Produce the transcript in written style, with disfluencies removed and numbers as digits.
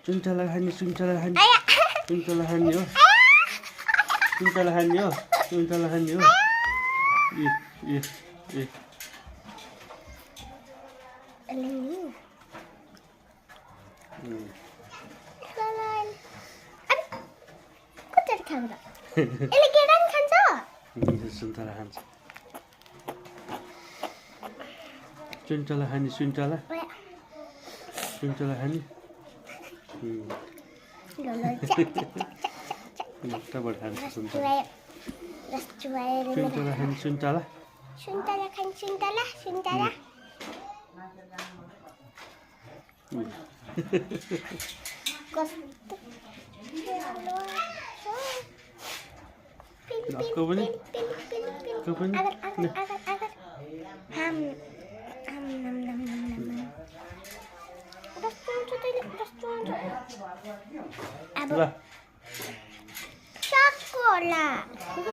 सुन्तला खाने सुन्तला खाने सुन्तला खाने हो सुन्तला खाने हो सुन्तला खाने हो ए ए ए सुन्तला खान्छ सुन्तला खाने सुन्तला सुन्तला खाने मजाबाट खान्छ सुन्तला सुन्तला खाने सुन्तला सुन्तला खान्छ सुन्तला सुन्तला Kau पनि अब सक्यो होला